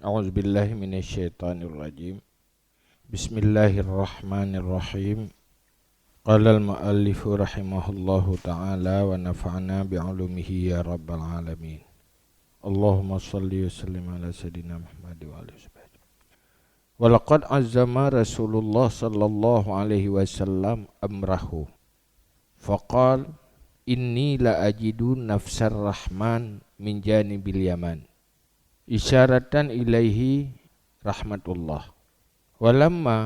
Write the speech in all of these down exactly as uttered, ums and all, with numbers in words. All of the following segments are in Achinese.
أعوذ بالله من الشيطان الرجيم. بسم الله الرحمن الرحيم. قال المؤلف رحمه الله تعالى ونفعنا بعلومه يا رب العالمين. اللهم صل وسلم على سيدنا محمد وعلى آله وصحبه. ولقد عظم رسول الله صلى الله عليه وسلم أمره فقال: إني لأجد نفس الرحمن من جانب اليمن، إشارة إليه رحمة الله. ولما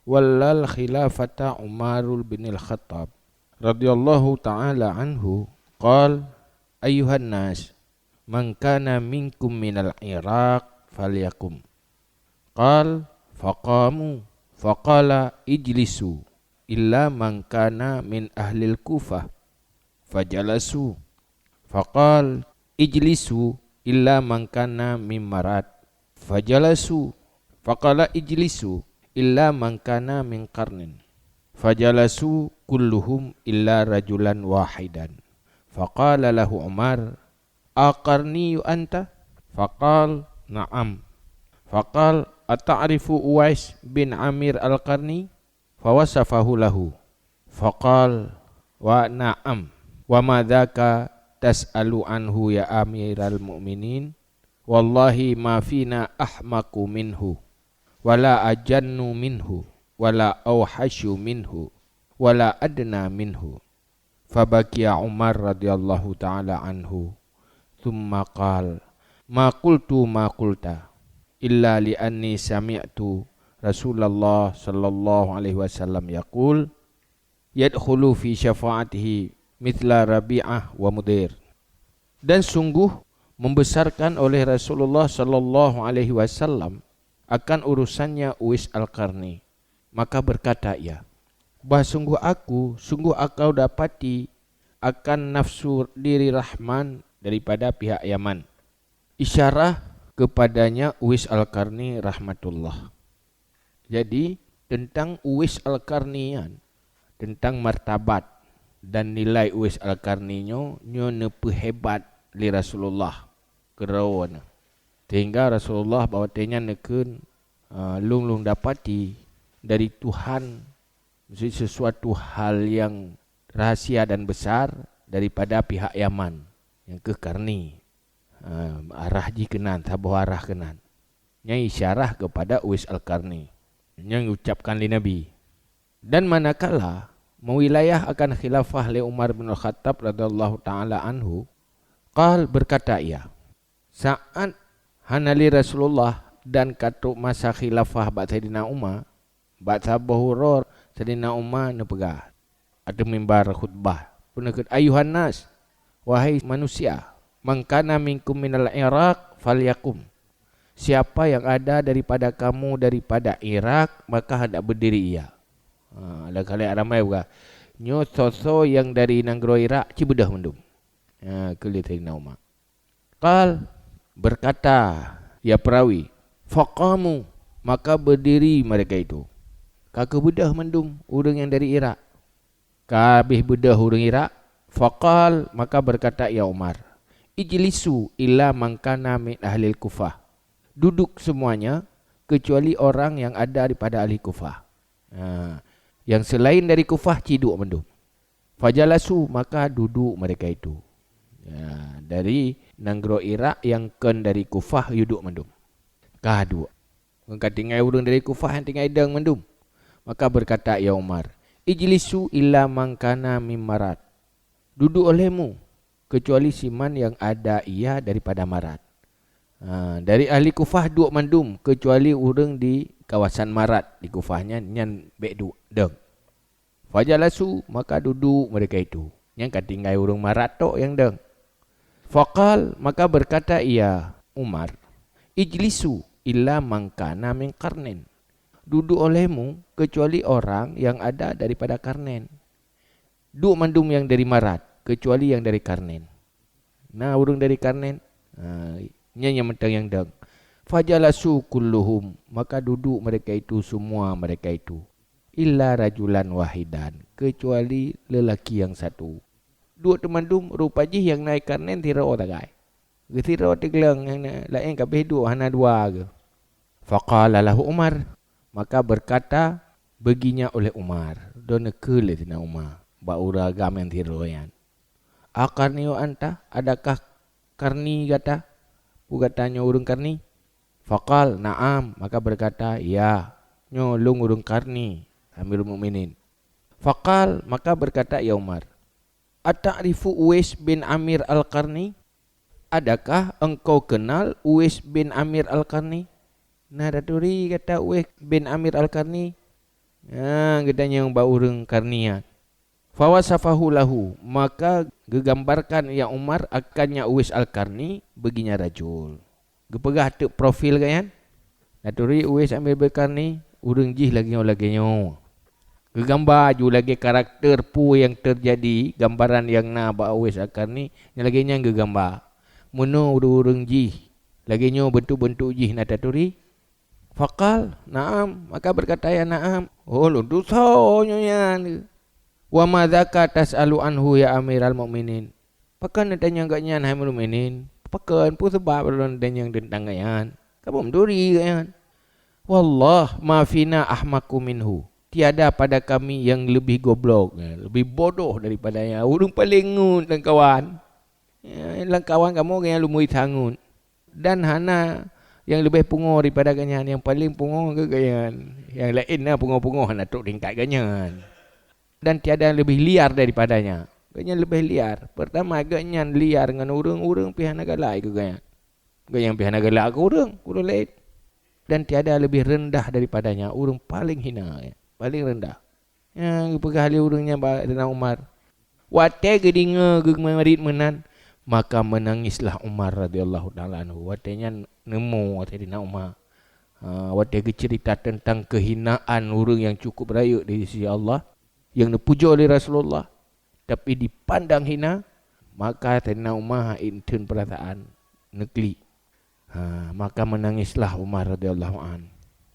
ولى الخلافة عمر بن الخطاب رضي الله تعالى عنه قال: أيها الناس، من كان منكم من العراق فليقم. قال: فقاموا، فقال: اجلسوا إلا من كان من أهل الكوفة، فجلسوا، فقال: اجلسوا إلا من كان من مراد، فجلسوا، فقال: اجلسوا إلا من كان من قرن، فجلسوا كلهم إلا رجلا واحدا، فقال له عمر: أقرني أنت؟ فقال: نعم. فقال: أتعرف أويس بن عامر القرني؟ فوصفه له، فقال: ونعم، وما ذاك تسأل عنه يا أمير المؤمنين؟ والله ما فينا أحمق منه، ولا أجن منه، ولا أوحش منه، ولا أدنى منه. فبكي عمر رضي الله تعالى عنه، ثم قال: ما قلت ما قلت، إلا لأني سمعت رسول الله صلى الله عليه وسلم يقول: يدخل في شفاعته مثل ربيعة ومضر. Dan sungguh membesarkan oleh Rasulullah sallallahu alaihi wasallam akan urusannya Uwais Al-Qarni. Maka berkata ia, "Bah sungguh aku, sungguh aku dapati akan nafsu diri Rahman daripada pihak Yaman." Isyarah kepadanya Uwais Al-Qarni rahmatullah. Jadi, tentang Uwais Al-Qarni nyan, tentang martabat dan nilai Uwais Al-Qarni nyoe, nyoe neupeuhebat lé Rasulullah keudroe na. Sehingga Rasulullah bak watée nyan neukheun, "Ah, lôn, lôn dapati dari Tuhan, maksud, sesuatu hal yang rahasia dan besar daripada pihak Yaman, nyang keuh Qarni." Ah, arah jih keunan, saboh arah keunan. Nyan isyarah kepada Uwais Al-Qarni. Nyan geucapkan lé Nabi. Dan manakala meuwilayah akan khilafah lé Umar bin Al-Khattab radhiyallahu ta'ala anhu, qal, berkata ia, saat hana lé Rasulullah dan ka trok masa khilafah bak Saidina Umar, bak saboh uroe Saidina Umar neupeugah ateueh mimbar khutbah, peuneukheun, "Ayuhan nas, wahai manusia, man kana minkum minal Iraq falyakum." Siapa yang ada daripada kamu daripada Irak, maka hendak berdiri ia. Ha, lam kalimat ramai buka. Nyoe soe-soe nyang dari nanggroe Irak, ci beudôh mandum. Ha, keu lé Saidina Umar. Qal, berkata ia perawi, faqamu, maka berdiri mereka itu. Ka keuh beudôh mandum ureuëng nyang dari Irak. Ka habéh beudôh ureuëng Irak, faqal, maka berkata ia Umar, "Ijlisu illa man kana min ahlil Kufah." Duduk semuanya, kecuali orang yang ada daripada ahli Kufah. Ha, yang selain dari Kufah ci duek mandum. Fajalasu, maka duduk mereka itu. Ya, dari nanggroe Irak nyang kon dari Kufah, yue duek mandum. Ka duek. Ngon ka tinggai ureuëng dari Kufah nyang tinggai dong mandum. Maka berkata ia Umar, "Ijlisu illa man kana min Marad." Duduk olehmu, kecuali siman yang ada ia daripada Marad. Ha, dari ahli Kufah duek mandum, kecuali ureuëng di kawasan Marad di Kufah nyan, nyan bék duek dong. Fajalasu, maka duduk mereka itu. Nyang ka tinggai ureuëng Marad tok nyang dong. Faqal, maka berkata ia Umar, "Ijlisu illa man kana min Qarnin." Duduk olehmu kecuali orang yang ada daripada Qarnin. Duek mandum yang dari Marad, kecuali yang dari Qarnin. Na ureuëng dari Qarnin? Ha, nyan nyang mantong nyang dong. Fajalasu kulluhum, maka duduk mereka itu, semua mereka itu. Illa rajulan wahidan, kecuali lelaki yang satu. Duek teumandum, rupa jih nyang na Qarnin sidroe sagai. Geusidroe teugleng, nyang na-, laén ka béh duek, hana dua geuh. Faqala lahu Umar, maka berkata baginya oleh Umar, droeneuh kheun lé Saidina Umar bak ureuëng agam nyang sidroe nyan, "Aqarniyyu anta, adakah Qarni gata? Peue gata nyoe ureuëng Qarni?" Faqal, "Na'am," maka berkata, "Ya, nyoe lôn ureuëng Qarni, Amirul Mukminin." Faqal, maka berkata ia Umar, "Ata'rifu Uwais bin Amir Al-Qarni? Adakah engkau kenal Uwais bin Amir Al-Qarni?" "Na taturi gata Uwais bin Amir Al-Qarni?" "Nah," geutanyong bak ureuëng Qarni nyan. Fawasafahu lahu, maka geugambarkan ia Umar akan nyan Uwais Al-Qarni baginya rajul. Geupeugah teuk profil gobnyan. "Na taturi Uwais Amir bin Qarni, ureuëng jih lagée nyoe, lagée nyoe." Geugamba ju lagée karakter peue nyang teujadi, gambaran nyang na bak Uwais Al-Qarni, nyang lagée nyan geugamba. Meunoe ureuëng-ureuëng jih, lagée nyoe beuntuk-beuntuk jih, na taturi? Faqal, "Na'am," maka berkata ia, "Na'am." "Oh, lôn tusoe nyoe nyan." "Wa ma dzaka tas'alu anhu ya Amiral Mukminin?" "Pakon neutanyong gobnyan, hai Amirul Mukminin? Pakon, peue sabab lôn neutanyong teuntang gobnyan? Kamoe meuturi gobnyan." "Wallah, ma fina ahmaqu minhu. Tiada pada kami yang lebih goblok, ya, lebih bodoh daripadanya." Ureuëng paleng ngut lam kawan. Ya, lam kawan kamoe gobnyan lumboi that ngut. Dan hana nyang leubeh pungo daripada gobnyan, nyang paleng pungo keuh gobnyan. Nyang laén na pungo-pungo hana trok tingkat gobnyan. Dan tiada yang lebih liar daripadanya. Gobnyan leubeh liar. Pertama, gobnyan liar ngon ureuëng, ureuëng pih hana galak keu gobnyan. Gobnyan pih hana galak keu ureuëng, ureuëng laén. Dan tiada lebih rendah daripadanya, ureuëng paleng hina, paleng rendah. Nyang geupeugah lé ureuëng nyan bak Saidina Umar. Watée geudeungoe geumarit meunan, maka meunangislah Umar radhiyallahu ta'ala anhu. Watée nyan neumo Saidina Umar. Ha, watée geuceurita teuntang keuhinaan ureuëng nyang cukup rayeuk di sisi Allah, nyang neupujoe lé Rasulullah, tapi dipandang hina, maka Saidina Umar inteun peurasaan neuklik. Ha, maka meunangislah Umar radhiyallahu an.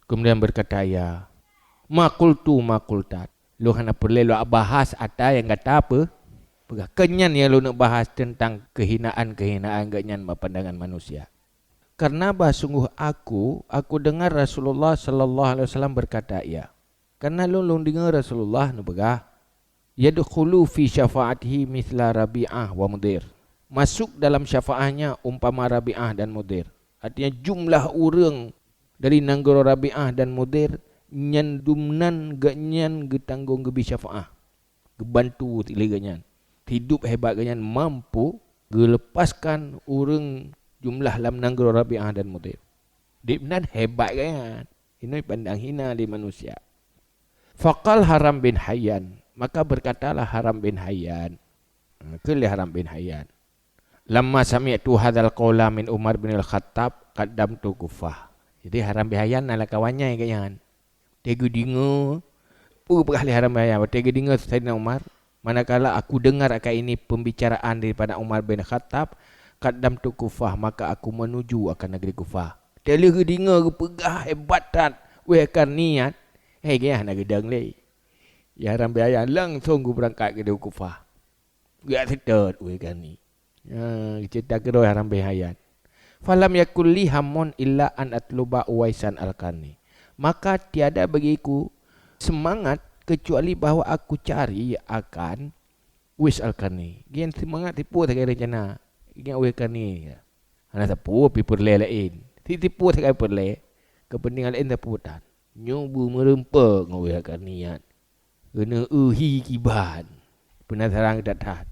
Kemudian berkata ia, "Ma qultu ma qulta." "Lôn hana peureulée lôn bahas ata nyang gata peu-, peugah. Keu nyan nyang lôn neuk bahas teuntang keuhinaan-keuhinaan gobnyan bak pandangan manusia. Karena bah sungguh aku, aku dengar Rasulullah sallallahu alaihi wasallam berkata ia." Karena lôn, lôn deungoe Rasulullah neupeugah, "Yadkhulu fi syafa'atihi mithla Rabi'ah wa Mudhir." Masuk dalam syafaahnya umpama Rabi'ah dan Mudhir. Artinya jumlah ureuëng dari nanggroe Rabi'ah dan Mudhir nyan dumnan gobnyan geutanggong geubri syafaah. Geubantu lé gobnyan. Hidup hebat gobnyan mampu geuleupaskan ureuëng jumlah lam nanggroe Rabi'ah dan Mudhir. Dibnan hebat gobnyan. Inoe pandang hina lé manusia. Faqal Haram bin Hayyan, maka berkatalah Haram bin Hayyan. Ha, kheun lé Haram bin Hayyan, "Lamma sami'tu hadzal qaula min Umar bin Al-Khattab, qaddamtu kuffah." Jadi Haram bin Hayyan na lakawan nyang gobnyan. Watée geudeungoe, peue peugah lé Haram bin Hayyan, watée geudeungoe Saidina Umar, "Manakala aku dengar akan ini pembicaraan daripada Umar bin Khattab, qaddamtu Kufah, maka aku menuju akan negeri Kufah." Watée lheueh geudeungoe geupeugah hebat that, weh kan niat, hai geuh hana geudong lé. Ya Haram bin Hayyan langsung geubeurangkat keu Kufah. Geujak seutôt weh kan ni. Ha, cerita keudroe Haram bin Hayyan. "Falam yakul li hamun illa an atluba Uwaisan Al-Qarni." Maka tiada bagiku semangat kecuali bahwa aku cari akan Uwais Al-Qarni. Gen semangat tipu sagai rencana. Ingat Uwais Qarni. Hana sapeue pi peureulée laén. Si tipu sagai peureulée. Kepentingan laén sapeue tan. Nyoe beumeureumpok ngon Uwais Al-Qarni nyan. Keuneuk uhi kiban. Penasaran that-that.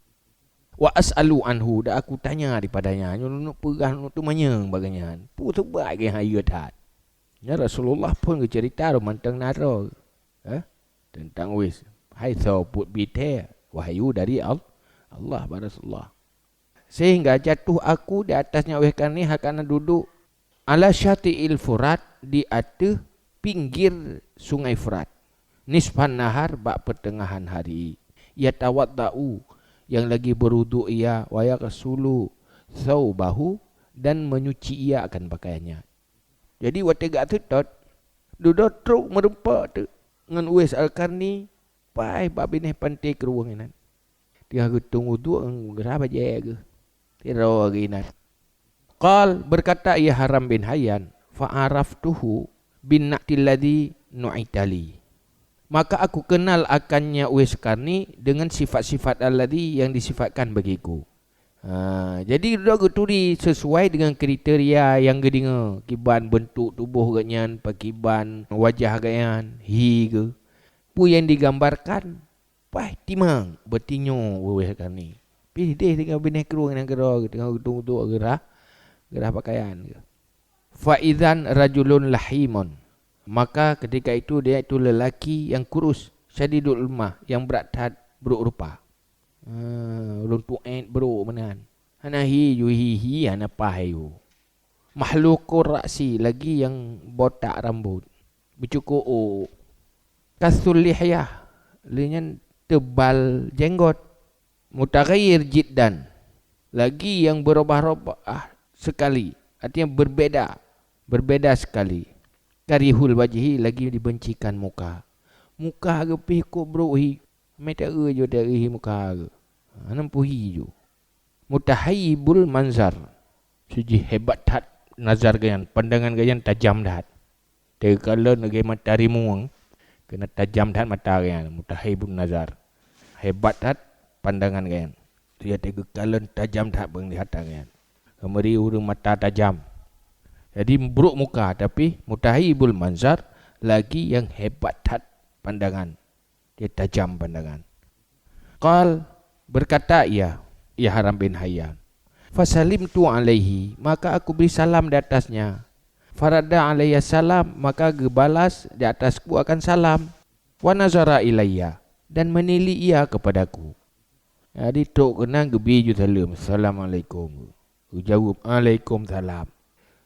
"Wa as'alu anhu," dan aku tanya daripadanya. Nyoe lôn peugah, lôn teumanyong bak gobnyan. Peue seubab gobnyan hayeu that. Nyan Rasulullah phon geucerita lom mantong na droe. Eh? Teuntang Uwais. Hai soe peuet bithée wahyu dari Al-, Allah bak Rasulullah. Sehingga jatuh aku di atasnya Uwais Qarni, hana duduk, "Ala syati'il Furat," di ateueh pinggir Sungai Furat, "nisfan nahar," bak peuteungahan hari, "yatawadda'u," yang lagi beuruduk ia, "wa yaghsulu tsaubahu," dan menyuci ia akan pakaiannya. Jadi watée geujak seutôt, dudoe trok meureumpok teuk ngon Uwais Al-Qarni, pai bak binéh panté keuruweueng inan. Teungoh geutueng uduk ngon geurhah bajée geuh. Sidroe geuh inan. Qal, berkata ia Haram bin Hayyan, Fa'araftuhu bin na'til ladzi nu'ita li. Maka aku kenal akannya Uwais Qarni dengan sifat-sifat alladzi yang disifatkan bagiku. Ha, jadi droe geuturi sesuai dengan kriteria nyang geudeungoe, kiban beuntuk tuboh geuhnyan, pakiban wajah geuhnyan, hi geuh. Peue nyang digambarkan, paih timang beutinyoe Uwais Qarni. Pih deh teungoh binéh krueng nyang keudroe geuh, teungoh geutueng-tueng geurah, geurah pakaian geuh. Fa idzan rajulun lahimun. Maka ketika itu dia itu lelaki yang kurus, syadidul lumah, yang brat that brok rupa. Ha, ureuëng tuet brok meunan. Hana hi ju hi-hi, hana paih ju. Mahlukur ra'si, lagi yang botak rambut. Beucukôk ôk. Kasul lihyah, lé nyan tebal jenggot. Mutaghayyir jiddan, lagi yang berubah-ubah sekali, artinya berbeda, berbeda sekali. Karihul wajhi, lagi dibencikan muka. Muka geuh pih kok brok hi, meuteue ju dari hi muka geuh. Ha, nan puhi ju. Mutahayyibul manzar, siji hebat that nazar geuhnyan, pandangan geuhnyan tajam that. Teukalon lagée mata rimueng, keunan tajam that mata geuhnyan, mutahayyibun nazar. Hebat that pandangan geuhnyan. Sehingga teukalon tajam that penglihatan geuhnyan. Geumeri ureuëng mata tajam. Jadi brok muka, tapi mutahayyibul manzar, lagi yang hebat that pandangan. Dia tajam pandangan. Qal, berkata ia, ia Haram bin Hayyan. Fasalimtu alaihi, maka aku beri salam di atasnya. Faradda alayya salam, maka geubalas di atasku akan salam. Wa nazara ilayya, dan menilik ia kepadaku. Jadi trok keunan geubi ju saleuem, "Assalamualaikum." Geujaweueb, "Alaikumsalam."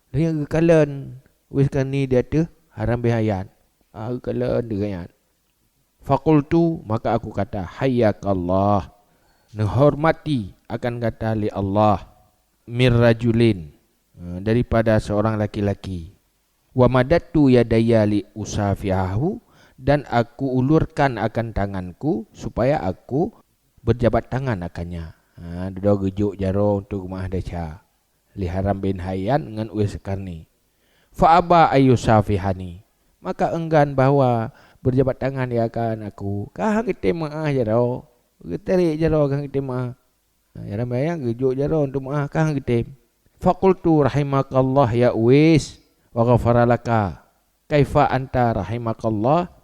Lheueh geukalon Uwais Qarni di ateueh Haram bin Hayyan. Ah, geukalon di gobnyan. Faqultu, maka aku kata, "Hayyakallah." Neuhormati akan gata lé Allah. Mir rajulin, eh, daripada seorang laki-laki. Wa madattu yadayya li usafihahu, dan aku ulurkan akan tanganku supaya aku berjabat tangan akannya. Ha, dudoe geujok jaroe untuk meu'ah desya lé Haram bin Hayyan ngon Uwais Qarni. Fa aba ayyusafihani, maka enggan bahwa berjabat tangan ia akan aku. Ka han geutem meu'ah jaroe, geutarek jaroe ka han geutem meu'ah. Ha, Haram bin Hayyan geujok jaroe untuk meu'ah, ka han geutem. Faqultu rahimakallah ya Uwais wa ghafara laka. Kaifa anta rahimakallah?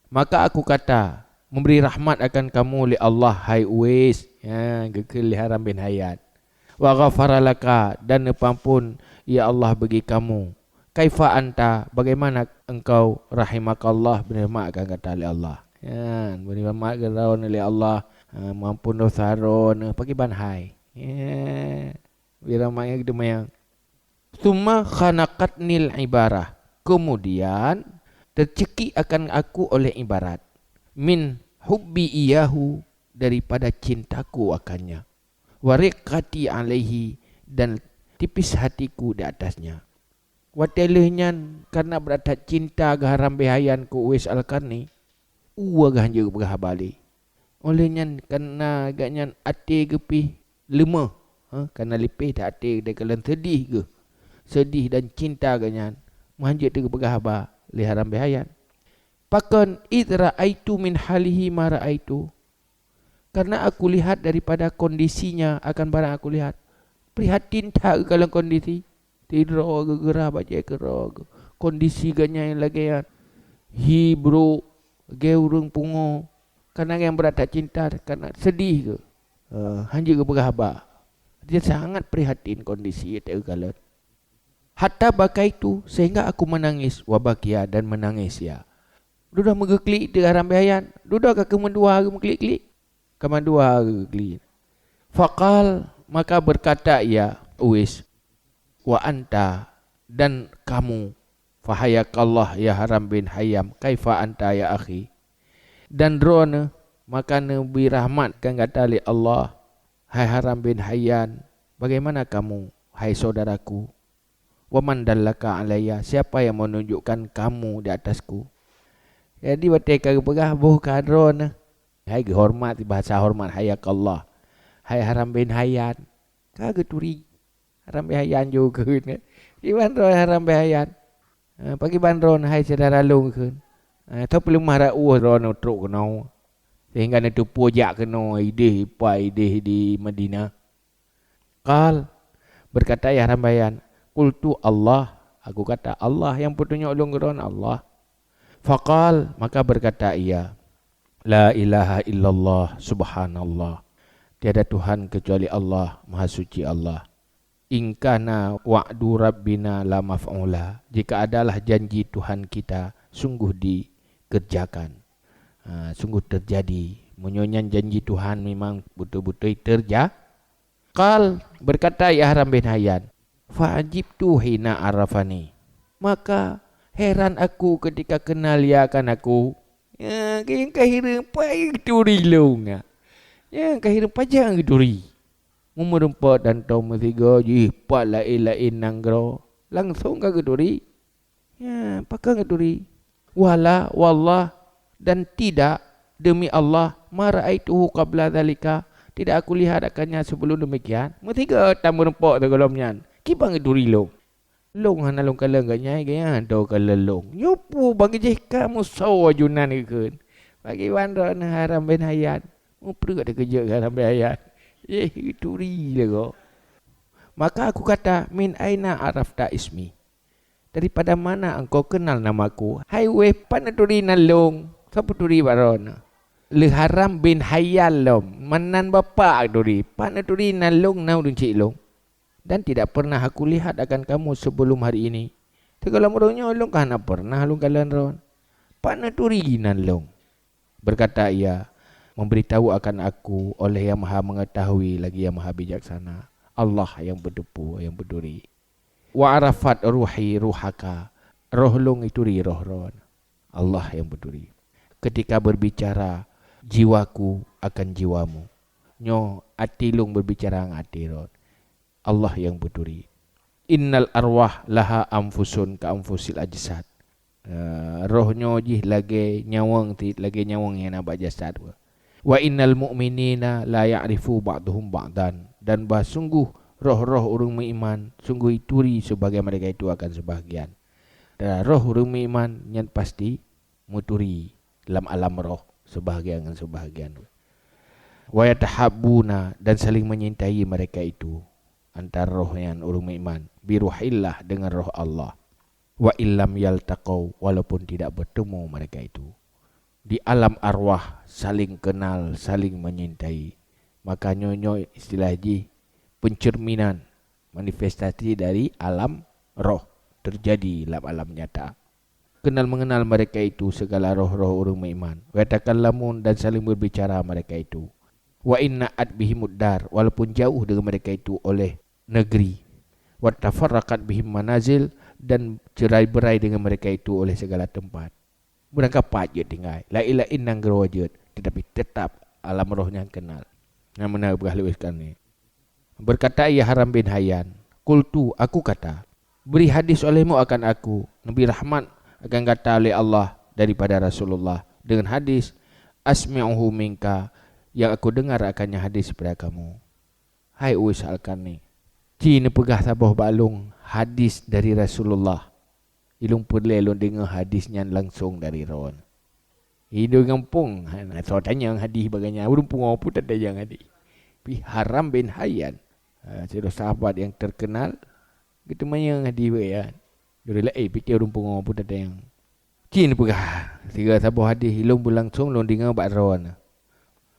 Maka aku kata, "Memberi rahmat akan kamu lé Allah, hai Uwais." Ya, geukheun lé Haram bin Hayyan. "Wa ghafara laka," dan neupeuampon, ya Allah, bagi kamu. "Kaifa anta," bagaimana engkau, "rahimakallah," beri rahmat akan gata lé Allah. Ya, beri rahmat akan droeneuh lé Allah, ha, meuampon dosa droeneuh, pakriban hai. Ya, beri rahmat nyan geuteumanyong. Tsumma khanaqatnil ibarah. Kemudian, tercekik akan aku oleh ibarat. Min hubbi iyahu, daripada cintaku akannya. Wa riqqati alaihi, dan tipis hatiku di atasnya. Watée lheueh nyan, karna brat that cinta geuh Haram bin Hayyan keu Uwais Al-Qarni, uwa geuh han jeuet geupeugah haba lé. Óh lheueh nyan, karna gobnyan até geuh pih leumoh, ha, karna lipéh that até geuh, dan seudeh geuh. Seudeh dan cinta gobnyan, meuhan jeuet teugeupeugah haba lé Haram bin Hayyan. Pakon, "Idz ra'aitu min halihi ma ra'aitu." Karena aku lihat daripada kondisinya akan barang aku lihat. Prihatin that geukalon kondisi. Tidroe geuh, geurah bajée keudroe geuh. Kondisi gobnyan lagée nyan. Hi brok, lagée ureuëng pungo. Karena nyang brat that cinta, karena seudeh geuh. Eh, han jeuet geupeugah haba. Dia sangat prihatin kondisi that geukalon. Hatta bakaitu, sehingga aku menangis, wa bakia, dan menangis ia. Dudoe meugeuklik teuk Haram bin Hayyan. Dudoe ka keuh meudua geuh meuklik-klik. Ka meudua geuh geuklik. Faqal, maka berkata ia, Uwais, "Wa anta, dan kamu, fahayyakallah ya Haram bin Hayyan, kaifa anta ya akhi?" Dan droeneuh, maka neubri rahmat keu gata lé Allah, hai Haram bin Hayyan, bagaimana kamu, hai saudaraku? Wa man dallaka alayya, siapa yang menunjukkan kamu di atasku? Jadi, watée ka geupeugah boh ka droeneuh, hai geuhoreumat, bahasa horeumat, hayyakallah, hai Haram bin Hayyan, ka geuturi. Haram bin Hayyan jok kheun, kan? Kiban droe Haram bin Hayyan. Eh, pakriban droeneuh hai syedara lôn kheun? Eh, soe peuleumah rot ueh droeneuh trok keunoe, sehingga neuteupeue jak keunoe ideh ipat ideh di Madinah? Qal, berkata ia haram baihan, qultu Allah, aku kata, Allah nyang peutunyok lôn keu droeneuh Allah. Faqal, maka berkata ia, la ilaha illallah, subhanallah, tiada Tuhan kecuali Allah, maha suci Allah. In kana wa'du rabbina la maf'ula, jika adalah janji Tuhan kita sungguh dikerjakan. Ha, sungguh terjadi. Meunyoe nyan janji Tuhan memang beutôi-beutôi terja-, Qal, berkata ia Haram bin Hayyan, fa'ajibtu hina arafani, maka heran aku ketika kenal ia akan aku. Ya, nyang ka hireuen pat geuturi lôn, ya. Nyang ka hireuen pajan geuturi. Meumeurumpok dan tom meusigoe jih pat laén-laén nanggroe, langsong ka geuturi. Ya, pakon geuturi? Wala, wallah, dan tidak, demi Allah, ma ra'aituhu qabla dzalika, tidak aku lihat akannya sebelum demikian. Meusigoe tam meurumpok sigohlom nyan, kiban geuturi lôn. Lôn hana lôn kalon gobnyan, gobnyan hana kalon lôn. Nyoe peue bagi jih ka musoh ajunan geukheun. Pakriban droeneuh Haram bin Hayyan. Mupreh teukeujot Haram bin Hayyan. Eh, geuturi lé goe. Maka aku kata, min aina arafta ismi? Daripada mana engkau kenal namaku? Hai Uwais, pat neuturi nan lôn? Soe peuturi bak droeneuh? Lé Haram bin Hayyan lom, meunan bapak turi. Pat neuturi nan lôn, na ureueng chik lôn? Dan tidak pernah aku lihat akan kamu sebelum hari ini. Sigohlom uroe nyoe lôn ka hana pernah lôn kalon droeneuh. Pat neuturi nan lôn? Berkata ia, memberitahu akan aku oleh Yang Maha Mengetahui lagi Yang Maha Bijaksana, Allah nyang peuteupeue, nyang peuturi. Wa arafat ruhi ruhaka, roh lôn ituri roh droeneuh, Allah nyang peuturi. Ketika berbicara jiwaku akan jiwamu, nyoe até lôn berbicara ngon até droeneuh, Allah nyang peuturi. Innal arwah laha anfusun ka anfusil ajsad. Eh, roh nyoe jih lagée nyawöng ti-, lagée nyawöng nyang na bak jasad. Wa innal mu'minina la ya'rifu ba'duhum ba'dan, dan bah sungguh roh-roh ureuëng meuiman sungguh ituri sebahagian mereka itu akan sebahagian. Dan roh ureuëng meuiman nyan pasti meuturi lam alam roh sebahagian ngon sebahagian. Wa yatahabbuna, dan saling menyintai mereka itu, antara roh nyan ureuëng meuiman, biruhillah, dengan roh Allah. Wa illam yaltaqau, walaupun tidak bertemu mereka itu. Di alam arwah saling kenal, saling menyintai. Maka nyoe-nyoe istilah jih pencerminan, manifestasi dari alam roh terjadi lam alam nyata. Kenal mengenal mereka itu segala roh-roh ureuëng meuiman. Wa yatakallamun, dan saling berbicara mereka itu. Wa inna'at bihimud dar, walaupun jauh dengan mereka itu oleh negeri. Wa tafarraqat bihim manazil, dan cerai-berai dengan mereka itu oleh segala tempat. Meurangkapat jeuet tinggai, laén-laén nanggroe jeuet, tetapi tetap alam roh nyan kenal. Nyang meunan peugah lé Uwais Qarni. Berkata ia Haram bin Hayyan, qultu, aku kata, beri hadis olehmu akan aku, neubri rahmat akan gata oleh Allah daripada Rasulullah, dengan hadis, asmi'uhu minka, yang aku dengar akannya hadis daripada kamu. Hai Uwais Al-Qarni, ci neupeugah saboh bak lôn hadis dari Rasulullah. Ilôn peureulée lôn deungoe hadis nyan langsong dari droeneuh. Idong gampông, hana soe tanyong hadis bagaih nyan, ureuëng pungo pun tatanyong hadis. Pih Haram bin Hayyan, ha, sidroe sahabat nyang terkenal, geuteumanyong hadis bagaih nyan. Ureuëng laén pike ureuëng pungo pun tatanyong. Ci neupeugah sigoe saboh hadis ilôn beulangsong lôn deungoe bak droeneuh.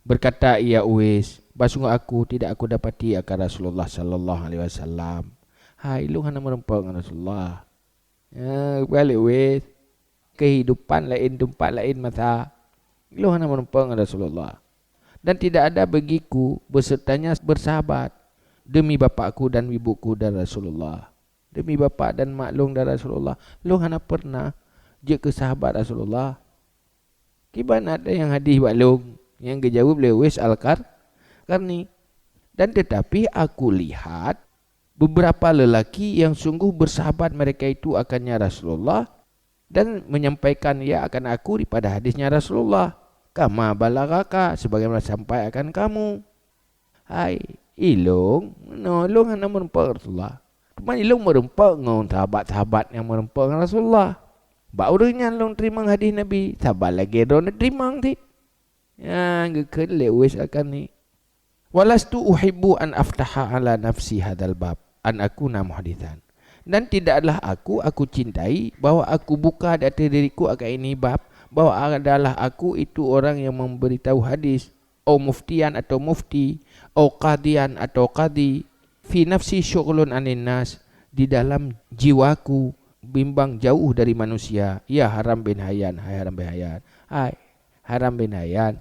Berkata ia Uwais, bah sunggoh aku tidak aku dapati akan Rasulullah sallallahu alaihi wasallam. Hai, ilôn hana meurumpok ngon Rasulullah. Ya, balik weh. Kehidupan laén teumpat laén masa. Ilôn hana meurumpok ngon Rasulullah. Dan tidak ada bagiku besertanya bersahabat demi bapakku dan ibuku dan Rasulullah. Demi bapak dan mak lôn dan Rasulullah, lôn hana pernah jeuet keu sahabat Rasulullah. Kiban ada nyang hadis bak lôn, nyang geujaweueb lé Uwais Al-Qar-, Qarni. Dan tetapi aku lihat beberapa lelaki yang sungguh bersahabat mereka itu akannya Rasulullah dan menyampaikan ia akan aku daripada hadisnya Rasulullah. Kama balaghaka, sebagaimana sampai akan kamu. Hai, ilôn, meunoe lôn hana meurumpok Rasulullah. Teuma ilôn meureumpok ngon sahabat-sahabat nyang meureumpok ngon Rasulullah. Bak ureuëng nyan lôn teurimong hadis Nabi, saban lagée droeneuh teurimong cit. Nyang geukheun lé Uwais Al-Qarni, "Walastu uhibbu an aftaha ala nafsi hadzal bab, an akuna muhditsan. Dan tidaklah aku, aku cintai bahwa aku buka di ateueh diriku akan ini bab, bahwa adalah aku itu orang yang memberitahu hadis, au muftian atau mufti, au qadian atau qadi, fi nafsi syughlun anin nas, di dalam jiwaku bimbang jauh dari manusia, ya Haram bin Hayyan, hai Haram bin Hayyan." Hai Haram bin Hayyan,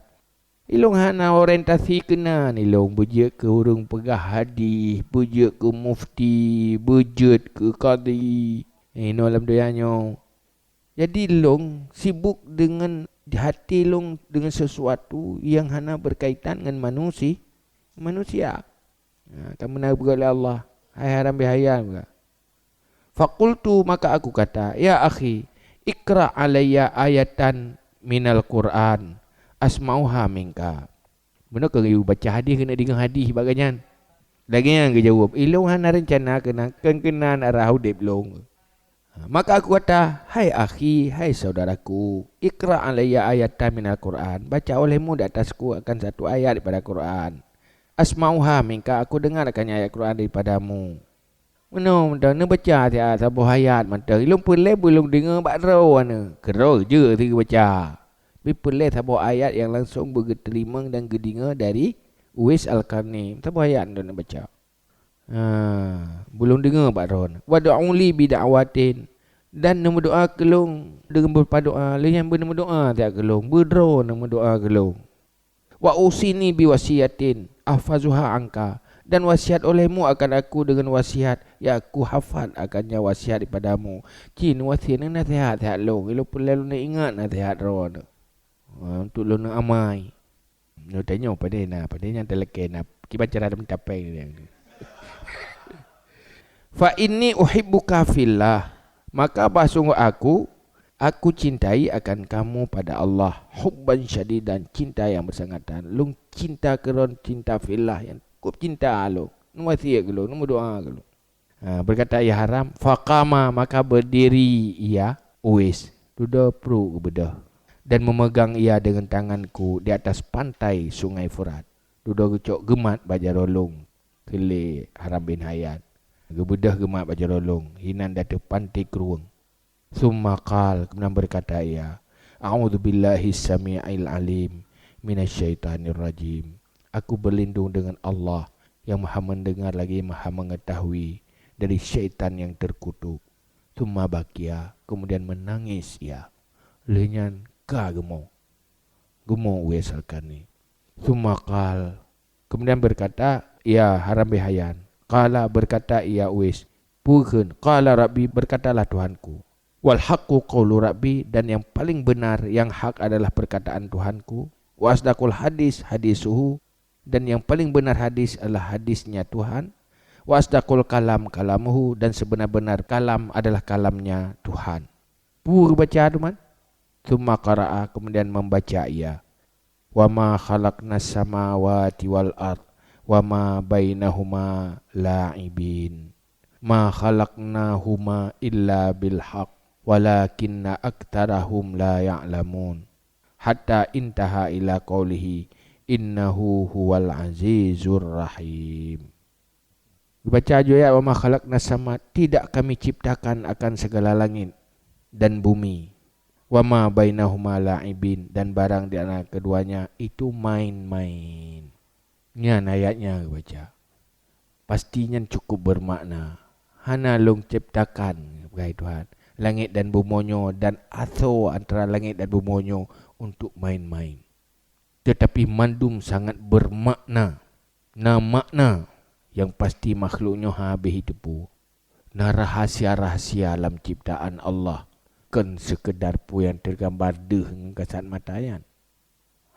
ilôn hana orientasi keunan ilôn, beujeuet keu ureuëng peugah hadis, beujeuet keu mufti, beujeuet keu qadi. Inoe lam donya nyoe. Jadi lôn sibuk deungon hati lôn deungon sesuatu nyang hana berkaitan ngon manusi-, manusia. Ha, ka meunan geupeugah lé Allah, "Hai Haram bin Hayyan," geupeugah. Faqultu, maka aku kata, "Ya akhi, iqra alayya ayatan minal Qur'an, asma'uha minka." Beuna keu geuyue baca hadis keuneuk deungoe hadis bak gobnyan. Lagée nyan geujaweueb, "Ilôn hana reuncana keunan, kon keunan arah udeb lôn." Ha, maka aku kata, "Hai akhi, hai saudaraku, iqra alayya ayatan minal Qur'an, baca olehmu di atasku akan satu ayat daripada Quran. Asma'uha minka, aku dengar akan ayat Quran daripadamu." Meunoe mantong neubaca siat saboh ayat mantong, ilôn peureulée beulôn deungoe bak droeneuh, keudroe jeuet geubaca. Tapi peureulée saboh ayat nyang langsong beugeuteurimong dan geudeungoe dari Uwais Al-Qarni. Saboh ayat mantong neubaca. Ha, beulôn deungoe bak droeneuh. "Wad'u li bida'watin," dan neumeudoá keu lôn deungon beureupa doá. Lheueh nyan beuneumeudoá siat keu lôn, beudroe neumeudoá keu lôn. "Wa usini biwasiyatin ahfazuha anka," dan wasiat olehmu akan aku deungon wasiat nyang aku hafat akan nyan wasiat daripadamu. Ci neuwasiat, neunaseuhat siat lôn, ilôn peureulée lôn ingat naseuhat droeneuh. Ha, untuk lôn amai. Nyoe tanyoe padé na, padé nyang talakée na, kiban cara meucapée nyan. "Fa inni uhibbuka fillah," maka bah sungguh aku, aku cintai akan kamu pada Allah, hubban syadidan, cinta yang bersangatan. Lôn cinta keu droe, cinta fillah, nyang cukup cinta lôn. Neuwasiat keu lôn, neumeudoá keu lôn. Ha, berkata ia Haram, faqama, maka berdiri ia, Uwais, dudoe pruet geubeudôh, dan memegang ia dengan tanganku di atas pantai Sungai Furat. Dudoe geucok geumat bak jaroe lôn, kheun lé Haram bin Hayyan. Geubeudôh geumat bak jaroe lôn, hinan di ateueh panté krueng. Tsumma qal, kemudian berkata ia, "A'udzubillahi sami'il alim minasy syaithanir rajim." Aku berlindung dengan Allah yang Maha Mendengar lagi Maha Mengetahui dari syaitan yang terkutuk. Tsumma bakia, kemudian menangis ia. Lheueh nyan ka geumo. Geumo Uwais Al-Qarni. Tsumma qal, kemudian berkata ia Haram bin Hayyan. Qala, berkata ia Uwais, peue kheun? Qala Rabbi, berkatalah Tuhanku. Wal haqqu qaulu Rabbi, dan yang paling benar, yang hak adalah perkataan Tuhanku. Wa asdaqul hadis hadisuhu, dan yang paling benar hadis adalah hadisnya Tuhan. Wa asdaqul kalam kalamuhu, dan sebenar-benar kalam adalah kalamnya Tuhan. Peue geubaca teuma? Tsumma qara'a, kemudian membaca ia, "Wa ma khalaqnas samawati wal ard wa ma bainahuma la'ibin. Ma khalaqnahuma illa bil haqq walakinna aktsarahum la ya'lamun." Hatta intaha ila qaulihi, "Innahu huwal azizur rahim." Geubaca laju ayat, "Wa ma khalaqnas sama," tidak Kami ciptakan akan segala langit dan bumi, "wa ma bainahuma la'ibin," dan barang di antara keduanya itu main-main. Nyan ayat nyan geubaca. Pasti nyan cukup bermakna. Hana Lôn ciptakan, keuhai Tuhan, langét dan bumoe nyoe dan asoe antara langét dan bumoe nyoe untuk main-main. Teutapi mandum sangat bermakna. Na makna nyang pasti makhluk nyoe habéh jiteupeue. Na rahasia-rahasia lam ciptaan Allah, kon seukeudar peue nyang teugambar deuh ngon kasat mata nyan.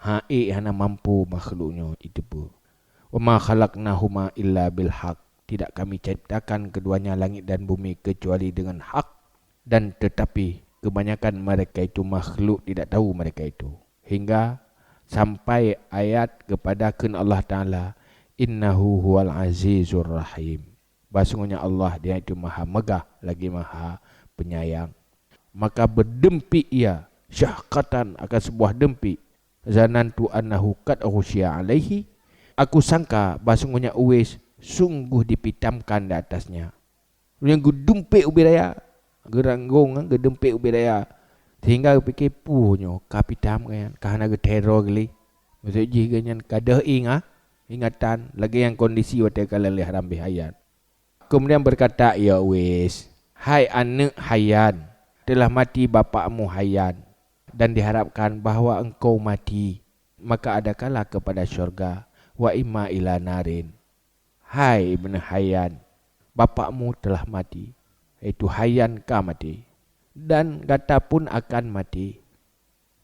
Ha'ék hana mampu makhluk nyoe jiteupeue. "Wa ma khalaqnahuma illa bil haq." Tidak Kami ciptakan keduanya langit dan bumi kecuali dengan hak, dan tetapi kebanyakan mereka itu makhluk tidak tahu mereka itu. Hingga sampai ayat kepada kheun Allah Taala, "Innahu huwal azizur rahim." Bahwasungguhnya Allah, Dia itu Maha Megah lagi Maha Penyayang. Maka berdumpik ia, syahqatan, akan sebuah dumpik. Zanantu annahu qad ughsyiya alaihi. Aku sangka bahwasungguhnya Uwais sungguh dipitamkan di atasnya. Nyang geudumpék ubé raya, geuranggong, geudumpék ubé raya. Sehingga geupike, "Peue nyoe ka pitam nyan, ka hana geuteror lé." Maksud jih geuh nyan ka deuh ingat, ingatan, lagée nyang kondisi watée ka lheueh Haram bin Hayyan. Kemudian berkata ia Uwais, "Hai aneuk Hayyan, telah mati bapakmu Hayyan, dan diharapkan bahwa engkau mati, maka adakanlah kepada syurga, wa imma ila narin." Hai Ibnu Hayyan, bapakmu telah mati, yaitu Hayyan ka mati, dan gata pun akan mati.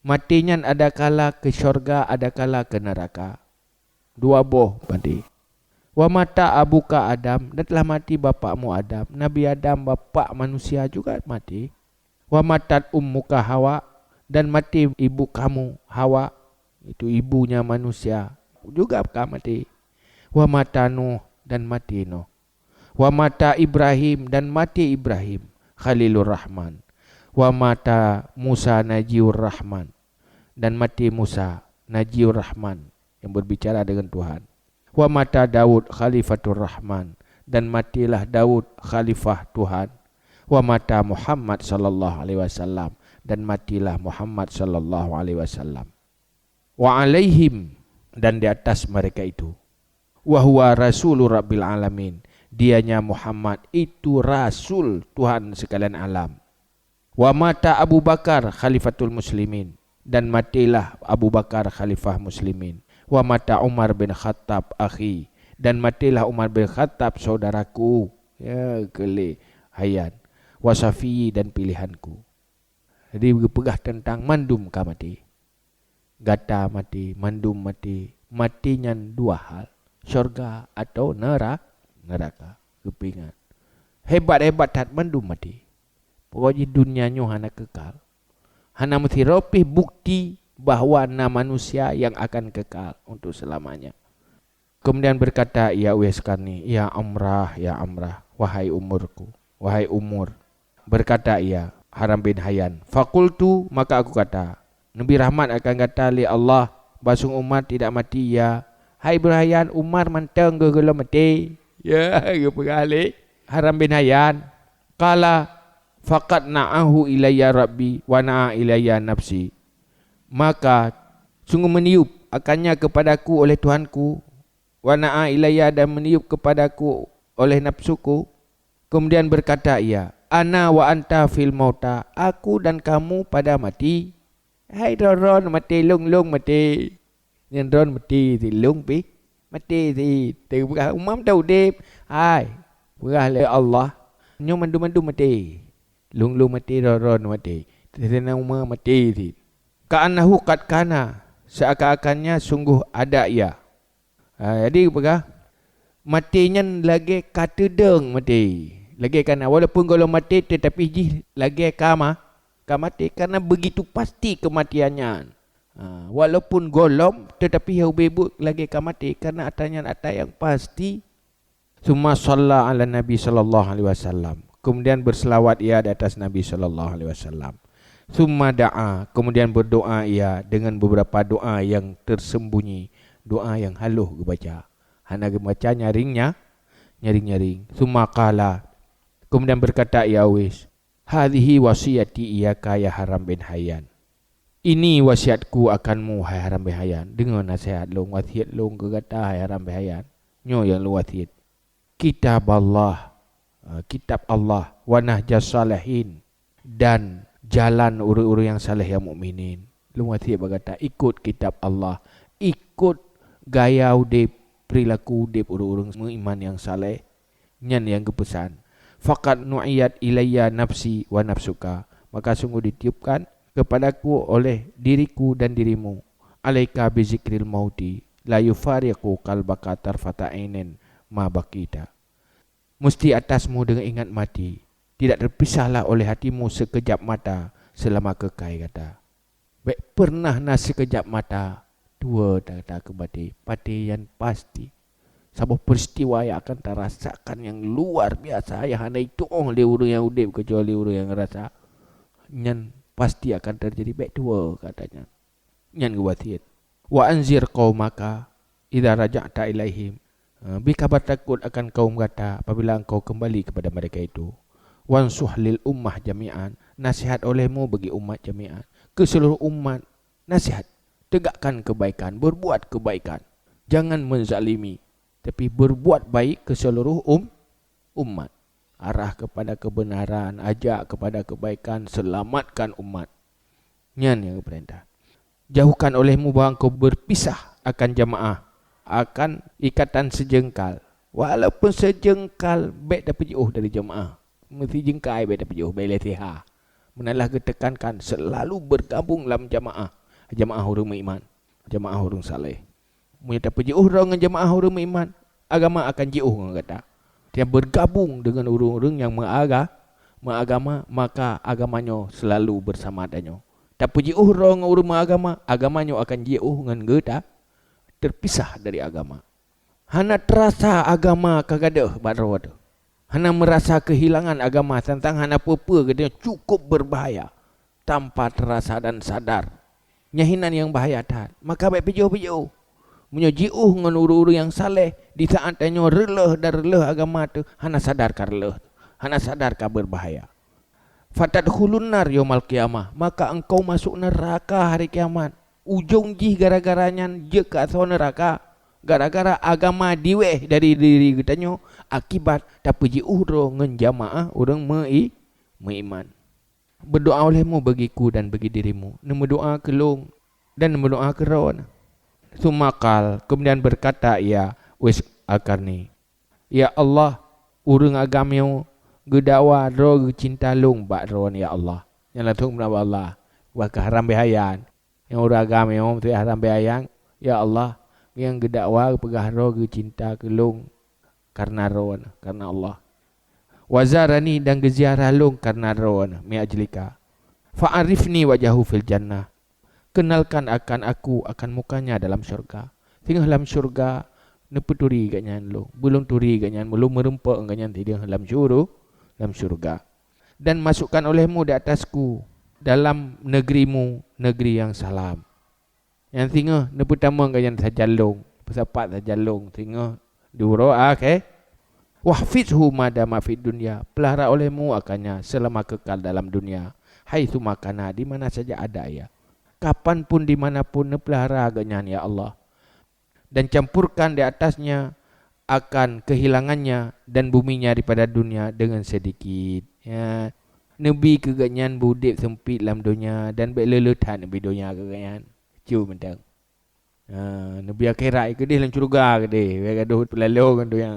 Mati nyan adakala keu syurga, adakala keu neuraka. Dua boh mati. Wa mata abuka Adam, dan telah mati bapakmu Adam. Nabi Adam, bapak manusia, juga mati. Wa matat ummuka Hawa, dan mati ibu kamu Hawa, itu ibunya manusia, juga ka mati. Wa mata Nuh, dan mati Nuh. Wa mata Ibrahim, dan mati Ibrahim Khalilur Rahman. Wa mata Musa Najiur Rahman, dan mati Musa Najiur Rahman yang berbicara dengan Tuhan. Wa mata Daud Khalifatur Rahman, dan matilah Daud khalifah Tuhan. Wa mata Muhammad sallallahu alaihi wasallam, dan matilah Muhammad sallallahu alaihi wasallam. Wa alaihim, dan di atas mereka itu. Wa huwa rasulu rabbil alamin, dianya Muhammad itu rasul Tuhan sekalian alam. Wa mata Abu Bakar khalifatul muslimin, dan matilah Abu Bakar khalifah muslimin. Wa mata Umar bin Khattab akhi, dan matilah Umar bin Khattab saudaraku. Ya, keu lé Hayyan. Wa syafi'i, dan pilihanku. Jadi geupeugah teuntang mandum ka maté. Gata maté, mandum maté. Maté nyan dua hal, syurga atau nera-, neraka. Geupeuingat. Hebat-hebat that mandum maté. Pokok jih dunia nyoe hana kekal. Hana meusidroe pih bukti bahwa na manusia yang akan kekal untuk selamanya. Kemudian berkata ia Uwais Qarni, "Ya Amrah, ya Amrah, wahai umurku, wahai umur." Berkata ia, Haram bin Hayyan, "Faqultu, maka aku kata, Nabi rahmat akan gata lé Allah, basung Umar tidak mati ia. Hai Ibnu Hayyan, Umar mantong geuh gohlom maté." Ya, geupeugah lé Haram bin Hayyan. Qala, "Faqad na'ahu ilayya Rabbi, wa na'a ilayya nafsi." Maka, sungguh meniup akannya kepadaku oleh Tuhanku, wa na'a ilayya, dan meniup kepadaku oleh nafsuku. Kemudian berkata ia, "Ana wa anta fil mauta, aku dan kamu pada mati." Hai droe-droe maté, lôn-lôn maté. Nyan droe maté, si lôn pih maté, si teupeugah Umar dah udép. Hai, peugah lé Allah, nyoe mandum-mandum maté. Lôn-lôn maté, droe-droe maté. Saidina Umar maté, si. Ka'annahu qad kana, seakan-akannya sungguh ada ia. Ha, jadi peugah, maté nyan lagée ka teudong maté. Lagée kana, walaupun gohlom maté, tetapi jih lagée ka ma-, ka maté, karena begitu pasti kematian nyan. Ha, walaupun gohlom, tetapi ubé buet lagée ka maté, karena ata nyan ata yang pasti. Summa shalla ala Nabi sallallahu alaihi wasallam. Kemudian berselawat ia di atas Nabi sallallahu alaihi wasallam. Summa da'a, kemudian berdoa ia dengan beberapa doa yang tersembunyi, doa yang halus geubaca. Hana geubaca nyaring nya, nyaring-nyaring. Summa qala, kemudian berkata ia Uwais, "Hadhihi wasiyati iyaka ya Haram bin Hayyan." "Ini wasiatku akanmu, hai Haram bin Hayyan. Deungoe nasihat lôn, wasiet lôn keu gata, hai Haram bin Hayyan. Nyoe nyang lôn wasiet. Kitab Allah, eh, kitab Allah, wa nahjas salihin, dan jalan ureuëng-ureuëng nyang saleh nyang mukminin. Lôn wasiet bak gata, ikot kitab Allah, ikot gaya udeb, perilaku udeb ureuëng-ureuëng meuiman nyang saleh." Nyan nyang geupeusan, "Faqad nu'iyat ilayya nafsi wa nafsuka, maka sungguh ditiupkan kepadaku oleh diriku dan dirimu, alaika bi zikril mauti, la yufariqu qalbaka tarfata ainin ma baqita." Musti atasmu deungon ingat mati, tidak terpisahlah oleh hatimu sekejap mata selama keukai gata. Bék peureunah na sikeujab mata tuwoe that-that keu maté, maté nyan pasti. Saboh peristiwa nyang akan tarasakan nyang luar biasa, nyang hana jitu'oh lé ureuëng nyang udeb keucuali ureuëng nyang rasa. Nyan pasti akan teujadi, bék tuwoe kata nyan. Nyan geuwasiet. "Wa anzir qaumaka idza raja'ta ilaihim." Eh, bri kabar takot akan kaum gata apabila engkau kembali kepada mereka itu. "Wansuh lil ummah jami'an." Nasihat olehmu bagi umat jami'an. Ke seluruh umat, nasihat. Tegakkan kebaikan, berbuat kebaikan. Jangan menzalimi, tapi berbuat baik ke seluruh um-, umat. Arah kepada kebenaran, ajak kepada kebaikan, selamatkan umat. Nyan nyang geupeurintah. Jauhkan olehmu bahwa engkau berpisah akan jamaah, akan ikatan sejeungkal. Walaupun sejeungkal, bék tapeujiôh dari jamaah. Meusijeungkai bék tapeujiôh, bék lé siha. Meunan lah geutekankan selalu bergabung lam jamaah, jamaah ureuëng meuiman, jamaah ureuëng saleh. Meunyoe tapeujiôh droe ngon jamaah ureuëng meuiman, agama akan jiôh ngon gata. Tiap bergabung dengan ureuëng-ureuëng nyang meuaga-, meuagama, maka agama nyoe selalu bersama tanyoe. Tapeujiôh droe ngon ureuëng meuagama, agama nyoe akan jiôh ngon gata, terpisah dari agama. Hana terasa agama ka gadôh bak droe teuh. Hana merasa kehilangan agama, tantang hana peue-peue geutanyoe cukup berbahaya tanpa terasa dan sadar. Nyan hinan nyang bahaya that. Maka bék peujiôh-peujiôh. Meunyoe jiôh ngon ureuëng-ureuëng nyang saleh, di saat tanyoe reuloh dan reuloh agama teuh, hana sadar ka reuloh, hana sadar ka berbahaya. "Fatadkhulun nar yaumal qiyamah," maka engkau masuk neraka hari kiamat. Ujong jih gara-gara nyan jeuet keu asoe neuraka, gara-gara agama diwéh dari diri geutanyoe akibat tapeujiôh droe ngon jamaah ureuëng meu'i-, meuiman. "Berdoa olehmu bagiku dan bagi dirimu, neumeudoa keu lôn dan neumeudoa keu droe." Tsumma qal, kemudian berkata ia, Uwais Al-Qarni, "Ya Allah, ureuëng agam nyoe geudakwa droe geucinta lôn bak droe, ya Allah." Nyan langsung meudoa bak Allah. Wah, ka haram beuhayan. Nyang ureuëng agam nyoe meusti haram beuhayan, "Ya Allah, nyang geudakwa geupeugah droe geucinta keu lôn kareuna droe, kareuna Allah. Wa zarani, dan geuziarah lôn kareuna droe, mi ajlika. Fa'arifni wajahu fil jannah." Kenalkan akan aku akan mukanya dalam syurga. Singoh lam syurga neupeuturi gobnyan lôn. Beulôn turi gobnyan, beulôn meurumpok gobnyan sideh lam syuru-, lam syurga. Dan masukkan olehmu di atasku dalam negerimu, negeri yang salam. Nyang singoh neupeutamong gobnyan sajan lôn, peusapat sajan lôn singoh di uroe akhé. Wahfizhu ma dama fid dunya, peulahara olehmu akannya seulama kekal dalam dunia. Haitsu ma kana, di mana saja ada ia. Kapan pun, di mana pun, neupeulahara gobnyan, ya Allah. Dan campurkan di atasnya akan kehilangannya dan buminya daripada dunia dengan sedikit. Ya, neubi keu gobnyan beu udeb seumpit lam donya dan bék le-le that neubi donya keu gobnyan. Cu mantong. Ha, neubi akhirat keudeh lam syeuruga keudeh, bék gadôh peulalo ngon donya.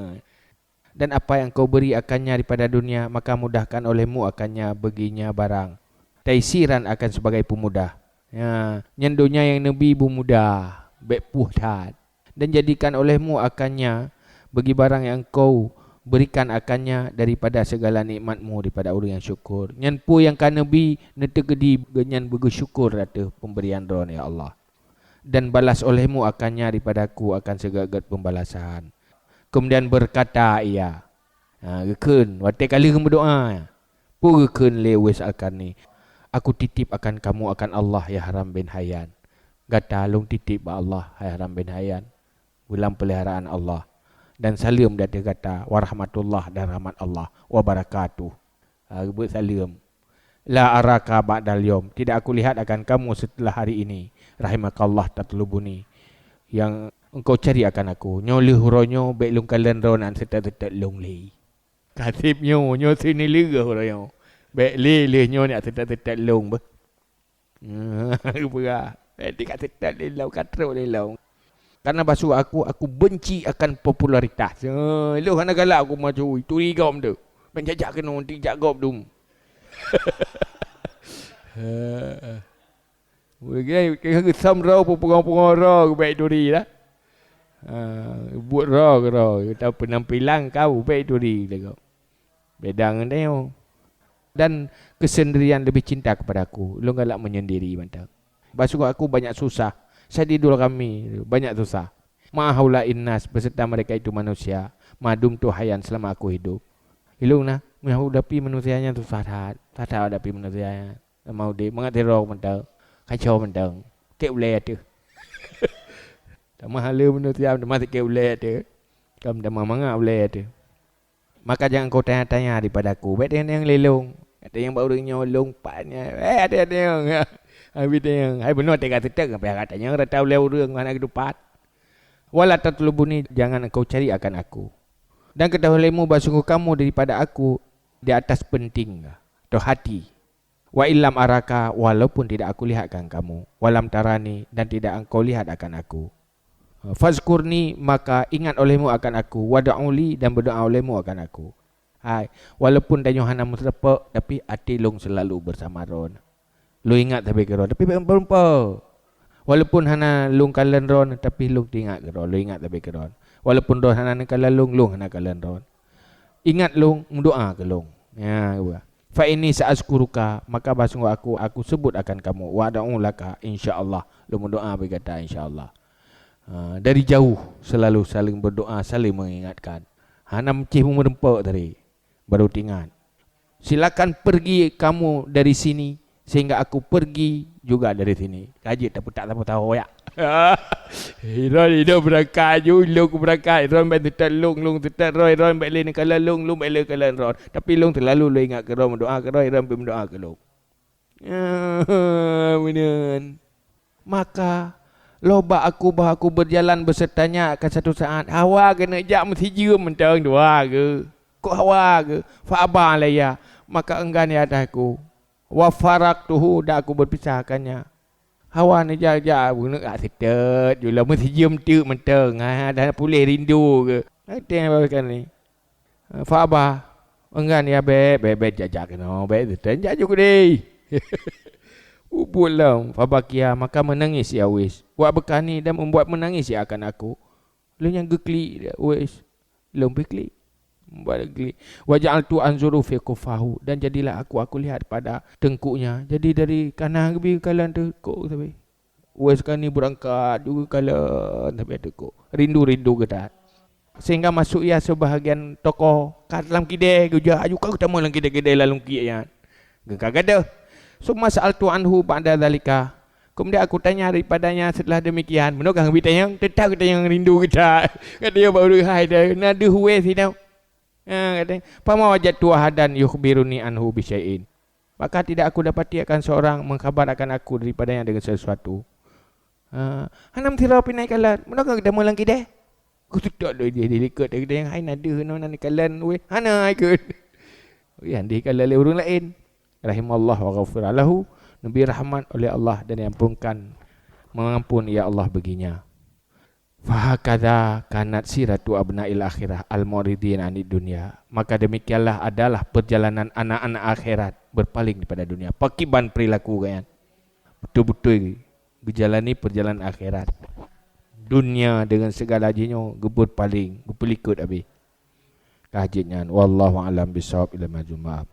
Dan apa yang Kau beri akannya daripada dunia, maka mudahkan olehmu akannya baginya barang. Taisiran, akan sebagai peumudah. Ya, nyan donya nyang neubi beumudah, bék puih that. Dan jadikan olehmu akannya bagi barang yang Kau berikan akannya daripada segala nikmat-Mu daripada ureuëng nyang syukur. Nyan peue nyang ka neubi, neuteukeudi gobnyan beugeusyukur ateueh pemberian Droeneuh, ya Allah. Dan balas olehmu akannya daripadaku akan sigeut-geut peubalasan. Keumudian beukata ia, ha, geukheun, watée ka lheueh meudoá, peue geukheun lé Uwais Al-Qarni, "Aku titip akan kamu akan Allah, ya Haram bin Hayyan." Gata lôn titip bak Allah, hai Haram bin Hayyan, beulam peuliharaan Allah, dan saleuem di ateueh gata, wa rahmatullah, dan rahmat Allah, wa barakatuh. Ha, geubeuet saleuem. "La araka ba'dal yaum, tidak aku lihat akan kamu setelah hari ini. Rahimakallah tatlubuni, yang engkau cari akan aku. Nyoe lheueh uroe nyoe bék lôn kalon droeneuh seutôt-seutôt lôn lé." Ka seb nyoe, nyoe seuneulheueh uroe nyoe. Bék lé lheueh nyoe neujak seutôt-seutôt lôn beuh. Geupeugah, "Eh, di ka seutôt lé lôn, ka trok lé lôn." Karena basu aku, aku benci akan popularitas. Eh, lôn hana galak aku macu, turi gob tu. Ban jak-jak keunoe, tijak gob dum. Begitu, keu geusam droe, peue peungoh-peungoh droe, bék turi dah. Ha, buet droe, droe, tahu penampilan kau, bék turi dah kau. Beda ngon tanyoe. Dan kesendirian lebih cinta kepada aku. Lôn galak menyendiri mantong. Basu aku banyak susah. Syadidul ghammi, banyak susah. Ma'a haula'in nas, beserta mereka itu manusia, ma dumtu hayyan, selama aku hidup. Ilong na, meuhadapi manusia nyan susah that, susah that hadapi manusia nyan. Sama udeb, mangat sidroe mantong, kacau mantong. Kek ulée ateueh. Tamah haleue manusia, tamah sikek ulée ateueh. Kam tamah mangat ulée ateueh. Maka jangan engkau tanya-tanya daripada aku. Bék tanyong lé lôn. Tanyong bak ureuëng nyoe lôn pat nyan. Eh, ada tanyong. Habis tanyong. Hai bunoe teuka teutek, sampai hana tanyong rata ulée ureuëng hana geutupat. Wala tatlubuni, jangan engkau cari akan aku. Dan ketahui lemu bahwa sungguh kamu daripada aku di atas penting atau hati. Wa illam araka, walaupun tidak aku lihat akan kamu, walam tarani, dan tidak engkau lihat akan aku. Fazkurni, maka ingat olehmu akan aku, wad'uli, dan berdoa olehmu akan aku. Hai, walaupun tanyoe hana meuseureupak, tapi até lôn selalu bersama droe. Lôn ingat sabe keudroe, tapi bék meupeue-meupeue. Walaupun hana lôn kalon droe, tapi lôn teuingat keudroe, lôn ingat sabe keudroe. Walaupun droe hana neukalon lôn, lôn hana kalon droe. Ingat lôn, meudoa keu lôn. Ya, fa inni sa'azkuruka, maka bah sungguh aku, aku sebut akan kamu. Wa ad'u laka, insya Allah. Lôn meudoa bagi gata, insya Allah. Ha, dari jauh selalu saling berdoa, saling mengingatkan. Hana meucih meureumpok tadi, baru teuingat. Silakan pergi kamu dari sini, sehingga aku pergi juga dari sini. Ka jeuet tapeutak saboh sahoe yak. Droe idong beurangkat aju, lôn keu beurangkat. Droe bék teutet lôn, lôn teutet droe, droe bék lé neukalon lôn, lôn bék lé kalon droe. Tapi lôn teulalu lôn ingat keudroe, meudoa keudroe, droe bék meudoa keu lôn. Meunan. Maka, lheuh bak aku bah aku berjalan besertanya akan satu saat, hawa keuneuk jak meusijeuem mantong dua geuh. Kok hawa geuh? Fa aba alayya, maka enggan ia atas aku. Wa faraktuhu, dan aku berpisah akannya. Hawa neujak-jak, keuneuk jak seutôt ju lom meusijeuem teuk mantong, ha, dan puléh rindu geuh. Até bawa kani. Fa aba, enggan ia bék, bék, bék jak-jak keunoe, bék seutôt jak ju keudeh. Ubit lom, fa bakia, maka menangis ia Uwais. Wa abkani, dan membuat menangis ia akan aku. Lheuh nyan geuklik Uwais. Lôn pih klik. Membuat geuklik. Wa ja'altu anzuru fi qaffahu, dan jadilah aku, aku lihat pada tengkuknya. Jadi dari kanan geubi kalon tengkuk sabe. Uwais kani beurangkat juga kalon sabe tengkuk. Rindu-rindu geuh that. Sehingga masuk ia sebahagian tokoh ka lam kidée geujak aju ka geutamong lam kidée-kidée lam lungkiek nyan. Geuka gadoh. Summa sa'altu anhu ba'da dzalika. Kemudian aku tanya daripadanya setelah demikian. Meunoe ka geubri tanyong, teutap geutanyong rindu geutak. Kata dia baru hai dah na deuh Uwais sidang. Ha, kata, "Fama wajadtu ahadan yukhbiruni anhu bi syai'in." Maka tidak aku dapati akan seorang mengkhabar akan aku daripadanya dengan sesuatu. Ha, hana meusidroe pih na kalon. Meunoe ka geutamong lam kidée. Kututok lé dia di likot dia kata, "Hai na deuh nyoe na neukalon weh." Hana ikot. Nyan dikalon lé ureuëng laén. Rahimallah wa ghafira lahu, neubri rahmat oleh Allah dan diampunkan, mengampun ya Allah baginya. Fahakadha kanat siratu abna'il akhirah al-mu'ridin anid dunya. Maka demikianlah adalah perjalanan anak-anak akhirat berpaling daripada dunia. Pakiban perilaku geuh nyan. Betul-betul geujalani perjalanan akhirat. Dunia dengan segala jih nyoe geupeupaléng, geupeulikot habéh. Ka jeuet nyan, wallahu a'lam bissawab, ila majul maaf.